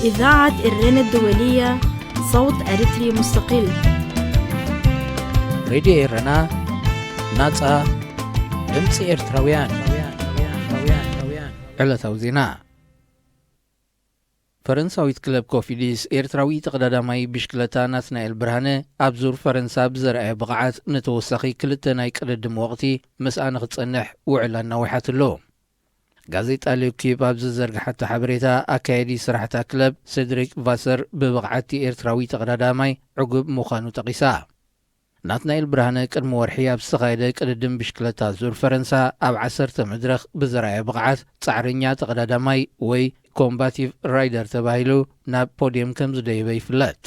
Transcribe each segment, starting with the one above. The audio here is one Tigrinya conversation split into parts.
إذاعة إرينا الدولية، صوت أريتري مستقل. ሬድዮ ኤረና፣ ናጻ ድምጺ ኤርትራውያን። ዕለታዊ ዜና። ፈረንሳዊት ክለብ ኮፊዲስ፣ ኤርትራዊ ተቐዳዳማይ ብሽክለታ ናትናኤል ብርሃነ ኣብ ዙር ፈረንሳ ብዘርኣየ ብቕዓት፣ ንተወሳኺ ክልተ ናይ ቅድድም ወቕቲ ምስኣ ንኽጸንሕ ውዕል ኣናዊሓትሉ። ጋዜጣ ሌኪፕ ኣብ ዝዘርግሓቶ ሓበሬታ፣ ኣካየዲ ስራሕታ ክለብ ሴድሪክ ቫሰር፣ ብብቕዓቲ ኤርትራዊ ተቐዳዳማይ ዕጉብ ምዃኑ ጠቒሳ። ናትናኤል ብርሃነ ቅድሚ ወርሒ ኣብ ዝተኻየደ ቅድድም ብሽክለታ ዙር ፈረንሳ፣ ኣብ ዓሰርተ መድረኽ ብዘርኣየ ብቕዓት፣ ጻዕረኛ ተቐዳዳማይ ወይ ኮምባቲቭ ራይደር ተባሂሉ ናብ ፖድየም ከም ዝደየበ ይፍለጥ።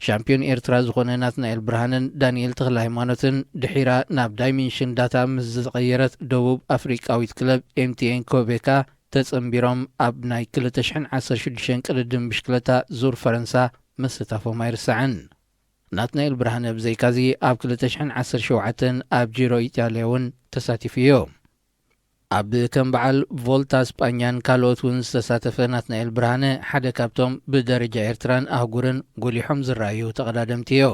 ሻምፒዮን ኤርትራ ዝኾነ ናትናኤል ብርሃነን ዳንኤል ተኽለ ሃይማኖትን፣ ድሒራ ናብ ዳይሜንሽን ዳታ ምስ ዝተቐየረት ደቡብ ኣፍሪቃዊት ክለብ ኤምቲኤን ኮቤካ ተጸንቢሮም፣ ኣብ ናይ ክልተ ሽሕን ዓሰርተ ሽዱሽተን ቅድድም ብሽክለታ ዙር ፈረንሳ ምስታፎም ኣይርሳዕን። ናትናኤል ብርሃነ ብዘይካዚ፣ ኣብ ክልተ ሽሕን ዓሰርተ ሸውዓተን ኣብ ጂሮ ኢጣልያ እውን ተሳቲፉ እዩ። ኣብ ከም በዓል ቮልታ ስጳኛን ካልኦት እውን ዝተሳተፈ ናትናኤል ብርሃነ፣ ሓደ ካብቶም ብደረጃ ኤርትራን ኣህጉርን ጎሊሖም ዝረኣዩ ተቐዳደምቲ እዩ።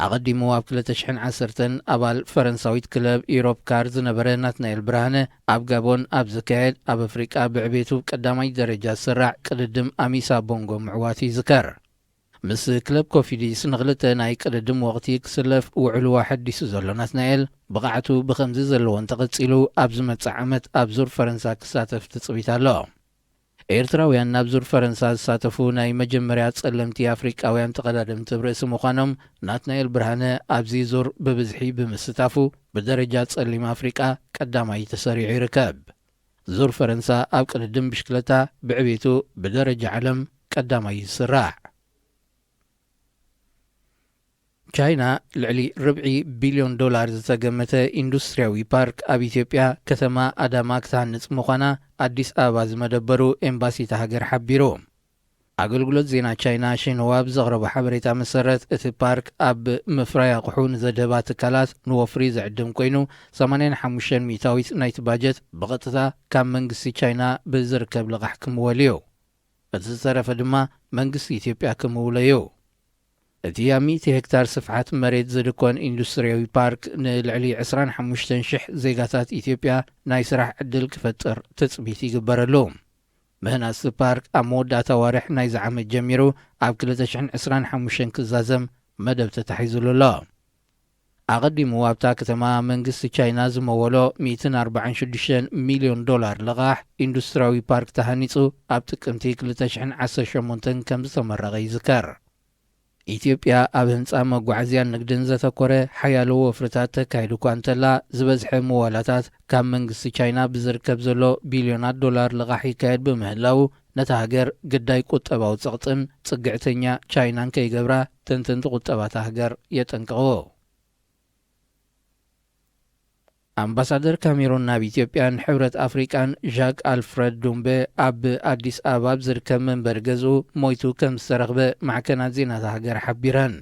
ኣቐዲሙ ኣብ ክልተ ሽሕን ዓሰርተን ኣባል ፈረንሳዊት ክለብ ኢሮፕ ካር ዝነበረ ናትናኤል ብርሃነ፣ ኣብ ጋቦን ኣብ ዝካየድ ኣብ ኣፍሪቃ ብዕቤቱ ቀዳማይ ደረጃ ዝስራዕ ቅድድም ኣሚሳ ቦንጎ ምዕዋቱ ይዝከር። ምስ ክለብ ኮፊዲስ ንኽልተ ናይ ቅድድም ወቕቲ ክስለፍ ውዕሉ ኣሐዲሱ ዘሎ ናትናኤል፣ ብቕዓቱ ብኸምዚ ዘለዎ እንተቐጺሉ፣ ኣብ ዝመጽእ ዓመት ኣብ ዙር ፈረንሳ ክሳተፍ ትጽቢት ኣሎ። ኤርትራውያን ናብ ዙር ፈረንሳ ዝሳተፉ ናይ መጀመርያ ጸለምቲ ኣፍሪቃውያን ተቐዳደምቲ ኣብ ርእሲ ምዃኖም፣ ናትናኤል ብርሃነ ኣብዚ ዙር ብብዝሒ ብምስታፉ፣ ብደረጃ ጸሊም ኣፍሪቃ ቀዳማይ ተሰሪዑ ይርከብ። ዙር ፈረንሳ ኣብ ቅድድም ብሽክለታ ብዕቤቱ ብደረጃ ዓለም ቀዳማይ እዩ ዝስራዕ። ቻይና ልዕሊ ርብዒ ቢልዮን ዶላር ዝተገመተ ኢንዱስትሪያዊ ፓርክ ኣብ ኢትዮጵያ ከተማ ኣዳማ ክትሃንጽ ምዃና ኣዲስ ኣበባ ዝመደበሩ ኤምባሲ እታ ሃገር ሓቢሩ። ኣገልግሎት ዜና ቻይና ሺንዋ ብዘቕረቦ ሓበሬታ መሰረት፣ እቲ ፓርክ ኣብ ምፍራይ ኣቑሑ ንዘድህባ ትካላት ንወፍሪ ዝዕድም ኮይኑ፣ ሰማንያን ሓሙሽተን ሚእታዊት ናይቲ ባጀት ብቐጥታ ካብ መንግስቲ ቻይና ብዝርከብ ልቓሕ ክምወል እዩ። እቲ ዝተረፈ ድማ መንግስቲ ኢትዮጵያ ክምውሎ እዩ። እቲ ኣብ ሚእቲ ሄክታር ስፍሓት መሬት ዝድኮን ኢንዱስትሪያዊ ፓርክ፣ ንልዕሊ ዕስራን ሓሙሽተን ሽሕ ዜጋታት ኢትዮጵያ ናይ ስራሕ ዕድል ክፈጥር ትጽቢት ይግበረሉ። ምህናጽ እቲ ፓርክ ኣብ መወዳእታ ኣዋርሕ ናይዚ ዓመት ጀሚሩ፣ ኣብ ክልተ ሽሕን ዕስራን ሓሙሽተን ክዛዘም መደብ ተታሒዙሉ ኣሎ። ኣቐዲሙ ኣብታ ከተማ መንግስቲ ቻይና ዝመወሎ ሚእትን ኣርባዓን ሽዱሽተን ሚልዮን ዶላር ልቓሕ ኢንዱስትሪያዊ ፓርክ ተሃኒጹ፣ ኣብ ጥቅምቲ ክልተ ሽሕን ዓሰርተ ሸሞንተን ከም ዝተመረቐ ይዝከር። ኢትዮጵያ ኣብ ህንጻ፣ መጓዓዝያን ንግድን ዘተኮረ ሓያሎ ወፍርታት ተካይድ እኳ እንተላ፣ ዝበዝሐ ምዋላታት ካብ መንግስቲ ቻይና ብዝርከብ ዘሎ ቢልዮናት ዶላር ልቓሕ ይካየድ ብምህላዉ፣ ነታ ሃገር ግዳይ ቁጠባዊ ጸቕጥን ጽግዕተኛ ቻይናን ከይገብራ ተንተንቲ ቁጠባ እታ ሃገር የጠንቅቑ። ኣምባሳደር ካሜሩን ናብ ኢትዮጵያን ሕብረት ኣፍሪቃን ዣክ ኣልፍረድ ዱምበ፣ ኣብ ኣዲስ ኣበባ ኣብ ዝርከብ መንበሪ ገዝኡ ሞይቱ ከም ዝተረኽበ ማዕከናት ዜና እታ ሃገር ሓቢረን።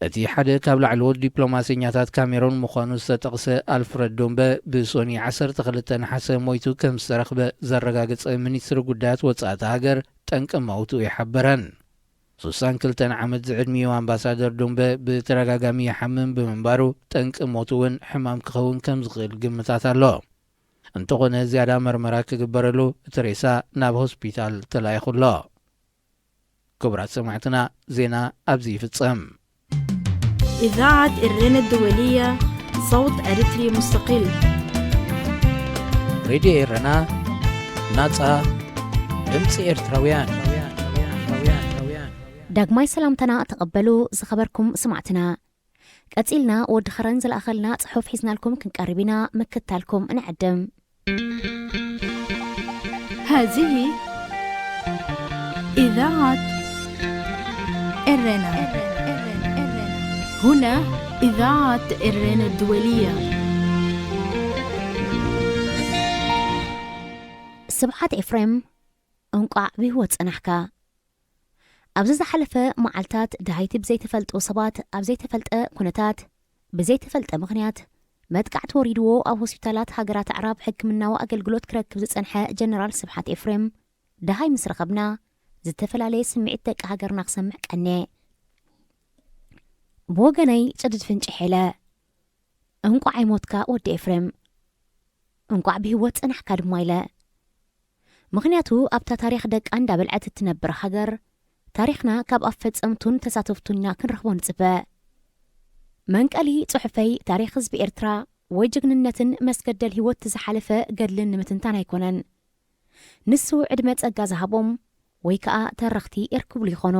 እቲ ሓደ ካብ ላዕለዎት ዲፕሎማሰኛታት ካሜሩን ምዃኑ ዝተጠቕሰ ኣልፍረድ ዱምበ፣ ብሶኒ ዓሰርተ ክልተ ነሓሰ ሞይቱ ከም ዝተረኽበ ዘረጋገጸ ሚኒስትሪ ጉዳያት ወጻኢ እታ ሃገር፣ ጠንቂ መውትኡ ኣይሓበረን። ሱሳን ክልተን ዓመት ዝዕድሚኡ ኣምባሳደር ዱምበ፣ ብተደጋጋሚ ይሓምም ብምንባሩ፣ ጠንቂ ሞቱ እውን ሕማም ክኸውን ከም ዝኽእል ግምታት ኣሎ። እንተኾነ፣ ዝያዳ መርመራ ክግበረሉ እቲ ሬሳ ናብ ሆስፒታል ተላኢኹ ኣሎ። ክቡራት ሰማዕትና፣ ዜና ኣብዚ ይፍጸም። إذاعة إرينا الدولية، صوت أريتري مستقل. ሬድዮ ኤረና፣ ናጻ ድምጺ ኤርትራውያን። ዳግማይ ሰላምታና ተቐበሉ ዝኸበርኩም ሰማዕትና። ቀጺልና ወዲ ኸረን ዝለኣኸልና ጽሑፍ ሒዝናልኩም ክንቀርብ ኢና፣ ምክታልኩም ንዕድም። هذه إذاعة إرينا. هنا إذاعة إرينا الدولية. ስብሓት ኤፍሬም፣ እንቋዕ ብህይወት ጸናሕካ። ኣብዚ ዝሓለፈ መዓልታት፣ ደሃይቲ ብዘይተፈልጡ ሰባት ኣብ ዘይተፈልጠ ኩነታት፣ ብዘይተፈልጠ ምኽንያት፣ መጥቃዕቲ ወሪድዎ ኣብ ሆስፒታላት ሃገራት ኣዕራብ ሕክምናዊ ኣገልግሎት ክረክብ ዝጸንሐ ጀነራል ስብሓት ኤፍሬም፣ ደሃይ ምስ ረኸብና፣ ዝተፈላለየ ስምዒት ደቂ ሃገርና ክሰምዕ ቀንየ። ብወገነይ ጭድድ ፍንጭሕ ኢለ፣ እንቋዕ ኣይሞትካ ወዲ ኤፍሬም፣ እንቋዕ ብህይወት ጸናሕካ ድማ ኢለ። ምኽንያቱ ኣብታ ታሪኽ ደቃ እንዳበልዐት እትነብር ሃገር፣ ታሪኽና ካብ ኣፈጸምቱን ተሳተፍቱን ኢና ክንረኽቦ ንጽበ። መንቀሊ ጽሑፈይ ታሪኽ ህዝቢ ኤርትራ ወይ ጅግንነትን መስገደል ህይወት ዝሓለፈ ገድልን ንምትንታን ኣይኮነን። ንሱ ዕድመ ጸጋ ዝሃቦም ወይ ከኣ ተረኽቲ የርክብሉ ይኾኑ።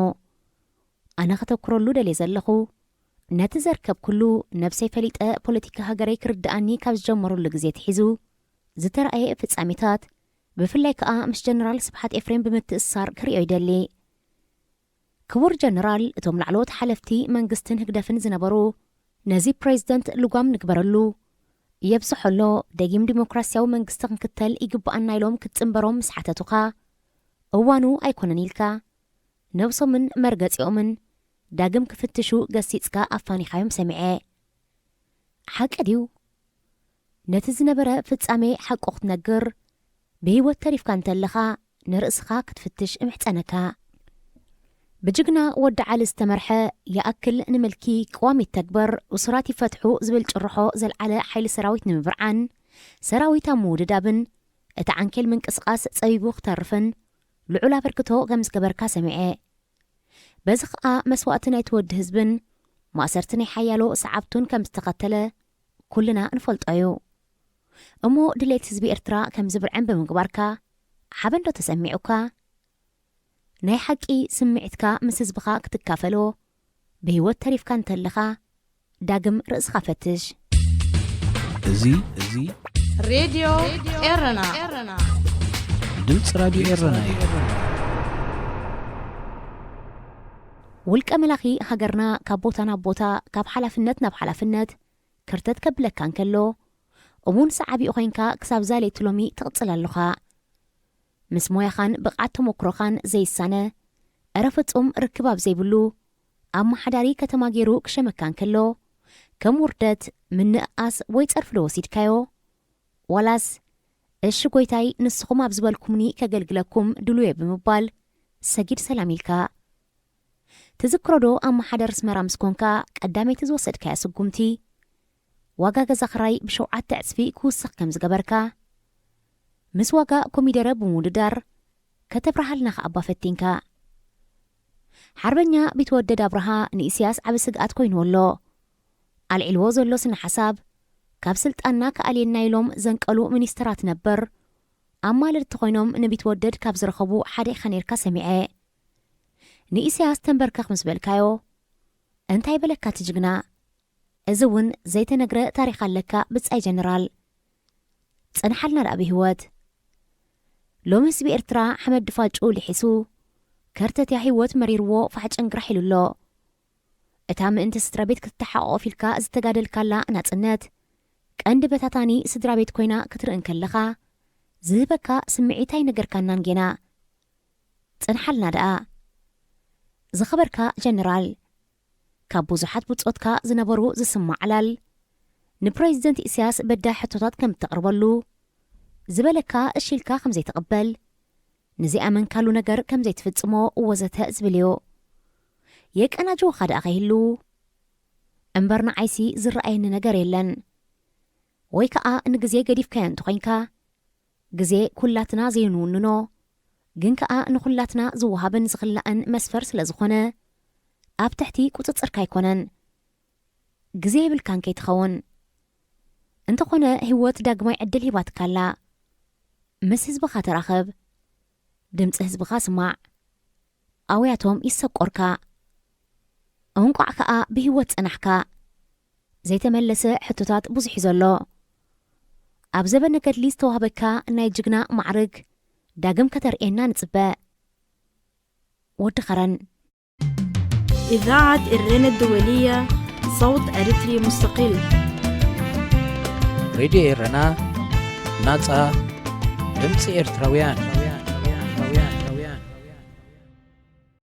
ኣነ ከተኩረሉ ደልየ ዘለኹ፣ ነቲ ዘርከብኩሉ ነብሰይ ፈሊጠ ፖለቲካ ሃገረይ ክርድኣኒ ካብ ዝጀመሩሉ ግዜ ትሒዙ ዝተራእየ ፍጻሜታት፣ ብፍላይ ከኣ ምስ ጀነራል ስብሓት ኤፍሬም ብምትእስሳር ክርእዮ ይደሊ። ክቡር ጀነራል፣ እቶም ላዕለዎት ሓለፍቲ መንግስትን ህግደፍን ዝነበሩ፣ ነዚ ፕሬዝደንት ልጓም ንግበረሉ፣ የብዝሖ ኣሎ፣ ደጊም ዲሞክራስያዊ መንግስቲ ክንክተል ይግብኣና ኢሎም ክትጽንበሮም ምስ ሓተቱኻ፣ እዋኑ ኣይኮነን ኢልካ፣ ነብሶምን መርገጺኦምን ዳግም ክፍትሹ ገሲጽካ ኣፋኒኻዮም ሰሚዐ። ሓቂ ድዩ? ነቲ ዝነበረ ፍጻሜ ሓቁ ክትነግር፣ ብህይወት ተሪፍካ እንተለኻ ንርእስኻ ክትፍትሽ እምሕጸነካ። ብጅግና ወዲ ዓሊ ዝተመርሐ ይኣክል ንምልኪ ቅዋም ይተግበር፣ እሱራት ይፈትሑ ዝብል ጭርሖ ዘልዓለ ሓይሊ ሰራዊት ንምብርዓን፣ ሰራዊት ኣብ ምውድዳብን እቲ ዓንኬል ምንቅስቓስ ጸቢቡ ክተርፍን ልዑል ኣበርክቶ ከም ዝገበርካ ሰሚዐ። በዚ ኸኣ መስዋእቲ ናይቲ ወዲ ህዝብን ማእሰርቲ ናይ ሓያሎ ሰዓብቱን ከም ዝተኸተለ ኩልና ንፈልጦ እዩ። እሞ ድሌት ህዝቢ ኤርትራ ከም ዝብርዐን ብምግባርካ ሓበን ዶ ተሰሚዑካ? ናይ ሓቂ ስምዒትካ ምስ ህዝብኻ ክትካፈሎ ብህይወት ተሪፍካ እንተለኻ ዳግም ርእስኻ ፈትሽ። እዚ፣ እዚ ሬድዮ ኤረና። ድምፂ ራድዮ ኤረና እዩ። ውልቀ መላኺ ሃገርና ካብ ቦታ ናብ ቦታ፣ ካብ ሓላፍነት ናብ ሓላፍነት ከርተት ከብለካ እንከሎ፣ እሙን ሰዓቢኡ ኮይንካ ክሳብ ዛለይቲ ሎሚ ትቕጽል ኣለኻ። ምስ ሞያኻን ብቕዓት ተመኩሮኻን ዘይሳነ፣ እረ ፍጹም ርክብ ኣብ ዘይብሉ ኣመሓዳሪ ከተማ ገይሩ ክሸመካ እንከሎ፣ ከም ውርደት፣ ምንእኣስ ወይ ጸርፊ ዶ ወሲድካዮ? ዋላስ፣ "እሺ ጎይታይ፣ ንስኹም ኣብ ዝበልኩምኒ ከገልግለኩም ድሉየ" ብምባል ሰጊድ ሰላም ኢልካ? ትዝክሮ ዶ ኣመሓዳሪ ኣስመራ ምስ ኮንካ ቀዳመይቲ ዝወሰድካያ ስጉምቲ፣ ዋጋ ገዛ ክራይ ብሸውዓተ ዕጽፊ ክውስኽ ከም ዝገበርካ? ምስ ዋጋ ኮሚደረ ብምውድዳር ከተብርሃልና ከኣ እባ ፈቲንካ። ሓርበኛ ቢትወደድ ኣብርሃ ንኢሳያስ ዓቢ ስግኣት ኮይንዎ ኣሎ። ኣልዒልዎ ዘሎ ስነ ሓሳብ፣ ካብ ስልጣንና ክኣልየና ኢሎም ዘንቀሉ ሚኒስተራት ነበር፣ ኣማለድቲ ኮይኖም ንቢትወደድ ካብ ዝረኸቡ ሓደ ኢኻ ኔርካ ሰሚዐ። ንኢሳያስ ተንበርከኽ ምስ በልካዮ፣ እንታይ በለካ እቲ ጅግና? እዚ እውን ዘይተነግረ ታሪኽ ኣለካ ብጻይ ጀነራል። ጽንሓልና ደኣ ብህይወት። ሎሚ ህዝቢ ኤርትራ ሓመድ ድፋጩ ልሒሱ፣ ከርተትያ ህይወት መሪርዎ ፋሕ ጭንግራሕ ኢሉ ኣሎ። እታ ምእንቲ ስድራ ቤት ክትተሓቋቖፍ ኢልካ ዝተጋደልካላ ናጽነት፣ ቀንዲ በታታኒ ስድራ ቤት ኮይና ክትርኢ እንከለኻ ዝህበካ ስምዒት ኣይነገርካናን ጌና። ጽንሓልና ደኣ። ዝኸበርካ ጀነራል፣ ካብ ብዙሓት ብጾትካ ዝነበሩ ዝስማዕ ዕላል፣ ንፕሬዚደንት ኢሳያስ በዳሂ ሕቶታት ከም እተቕርበሉ ዝበለካ እሺ ኢልካ ከም ዘይትቕበል፣ ንዘይኣመንካሉ ነገር ከም ዘይትፍጽሞ ወዘተ ዝብል እዩ። የቀናጅወኻ ደኣ ከይህልዉ፣ እምበር ንዓይሲ ዝረኣየኒ ነገር የለን። ወይ ከኣ ንግዜ ገዲፍካዮ እንተኾይንካ፣ ግዜ ኩላትና ዘይንውንኖ፣ ግን ከኣ ንኹላትና ዝወሃብን ዝኽላእን መስፈር ስለ ዝኾነ፣ ኣብ ትሕቲ ቁጽጽርካ ኣይኮነን። ግዜ የብልካን ከይትኸውን። እንተኾነ ህይወት ዳግማይ ዕድል ሂባትካ ኣላ። ምስ ህዝብኻ ተራኸብ። ድምጺ ህዝብኻ ስማዕ። ኣውያቶም ይሰቆርካ። እንቋዕ ከኣ ብህይወት ጸናሕካ። ዘይተመለሰ ሕቶታት ብዙሕ እዩ ዘሎ። ኣብ ዘበነ ገድሊ ዝተዋህበካ ናይ ጅግና ማዕርግ ዳግም ከተርእየና ንጽበ። ወዲ ኸረን። إذاعة إرينا الدولية، صوت أريتري مستقل. ሬድዮ ኤረና፣ ናጻ ድምጺ ኤርትራውያን።